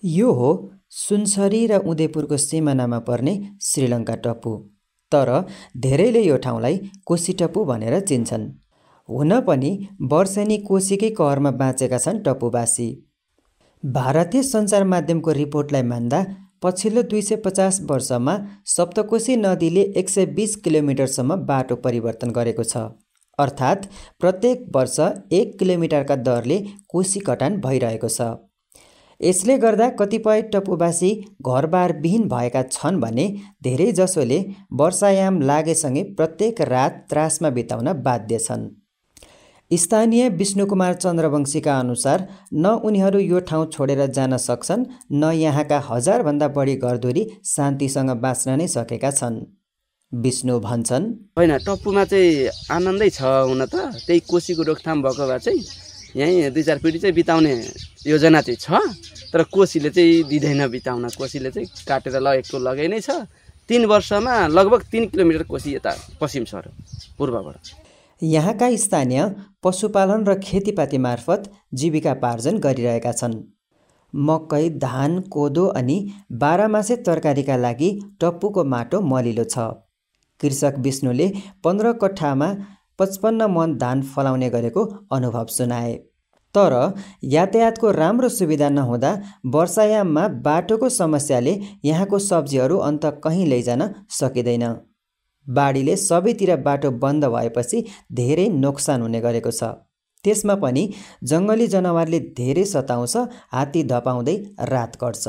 यो हो सुनसरी र उदयपुरको सिमानामा पर्ने श्रीलङ्का टप्पु। तर धेरैले यो ठाउँलाई कोशी टप्पु भनेर चिन्छन्। हुन पनि वर्षेनी कोशीकै कहरमा बाँचेका छन् टप्पुवासी। भारतीय सञ्चार माध्यमको रिपोर्टलाई मान्दा पछिल्लो 250 वर्षमा सप्तकोशी नदीले 120 किलोमिटरसम्म बाटो परिवर्तन गरेको छ। अर्थात् प्रत्येक वर्ष 1 किलोमिटरका दरले कोशी कटान भइरहेको छ। यसले गर्दा कतिपय टप्पुवासी घरबार विहीन भएका छन् भने धेरैजसोले वर्षायाम लागेसँगै प्रत्येक रात त्रासमा बिताउन बाध्य छन्। स्थानीय विष्णुकुमार चन्द्रवंशीका अनुसार न उनीहरू यो ठाउँ छोडेर जान सक्छन्, न यहाँका 1000 भन्दा बढी घरधुरी शान्तिसँग बाँच्न नै सकेका छन्। विष्णु भन्छन्, होइन, टप्पुमा चाहिँ आनन्दै छ। हुन त त्यही कोशीको रोकथाम भएको भए चाहिँ यहीँ 2-4 पिँढी चाहिँ बिताउने योजना चाहिँ छ, तर कोशीले चाहिँ दिँदैन बिताउन। कोशीले चाहिँ काटेर लगेको लगै नै छ। 3 वर्षमा लगभग 3 किलोमिटर कोशी यता पश्चिम सर्यो पूर्वबाट। यहाँका स्थानीय पशुपालन र खेतीपाती मार्फत जीविकापार्जन गरिरहेका छन्। मकै, धान, कोदो अनि बाह्रमासे तरकारीका लागि टप्पुको माटो मलिलो छ। कृषक विष्णुले 15 कट्ठामा 55 मन धान फलाउने गरेको अनुभव सुनाए। तर यातायातको राम्रो सुविधा नहुँदा वर्षायाममा बाटोको समस्याले यहाँको सब्जीहरू अन्त कहीँ लैजान सकिँदैन। बाढीले सबैतिर बाटो बन्द भएपछि धेरै नोक्सान हुने गरेको छ। त्यसमा पनि जङ्गली जनावरले धेरै सताउँछ, हात्ती धपाउँदै रात कट्छ।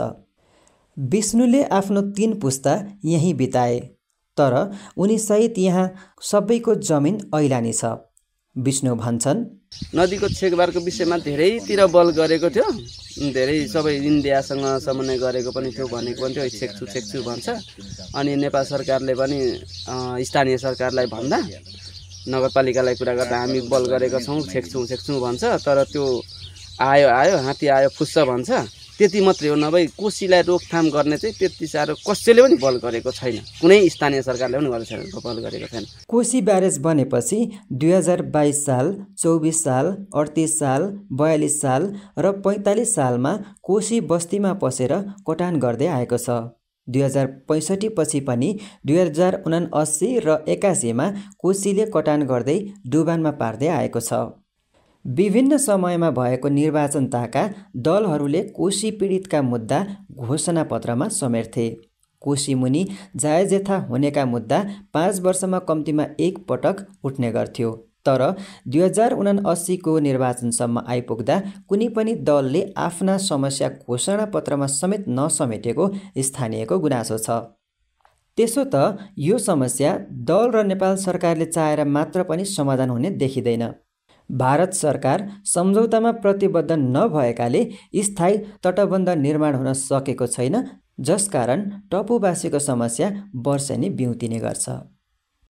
विष्णुले आफ्नो 3 पुस्ता यहीँ बिताए, तर उनी सहित यहाँ सबैको जमिन ऐलानी छ। विष्णु भन्छन्, नदीको छेकबारको विषयमा धेरैतिर बल गरेको थियो। धेरै सबै इन्डियासँग समन्वय गरेको पनि थियो, भनेको पनि थियो छेक्छु भन्छ। अनि नेपाल सरकारले पनि स्थानीय सरकारलाई भन्दा नगरपालिकालाई कुरा गर्दा हामी बल गरेका छौँ, छेक्छु भन्छ। तर त्यो आयो हात्ती आयो फुस्छ भन्छ। त्यति मात्रै हो, नभई कोशीलाई रोकथाम गर्ने चाहिँ त्यति साह्रो कसैले पनि बल गरेको छैन। कुनै स्थानीय सरकारले पनि बल गरेको छैन। कोशी ब्यारेज बनेपछि 2022 साल, 24 साल, 38 साल, 42 साल र 45 सालमा कोशी बस्तीमा पसेर कटान गर्दै आएको छ। 2065 पछि पनि 2079 र 81मा कोशीले कटान गर्दै डुबानमा पार्दै आएको छ। विभिन्न समयमा भएको निर्वाचन ताका दलहरूले कोशी पीडितका मुद्दा घोषणापत्रमा समेट्थे। कोशी मुनि जायजेथा हुनेका मुद्दा 5 वर्षमा कम्तीमा 1 पटक उठ्ने गर्थ्यो। तर 2079 को निर्वाचनसम्म आइपुग्दा कुनै पनि दलले आफ्ना समस्या घोषणापत्रमा समेत नसमेटेको स्थानीयको गुनासो छ। त्यसो त यो समस्या दल र नेपाल सरकारले चाहेर मात्र पनि समाधान हुने देखिँदैन। भारत सरकार सम्झौतामा प्रतिबद्ध नभएकाले स्थायी तटबन्ध निर्माण हुन सकेको छैन, जसकारण टप्पुवासीको समस्या वर्षेनी बिउतिने गर्छ।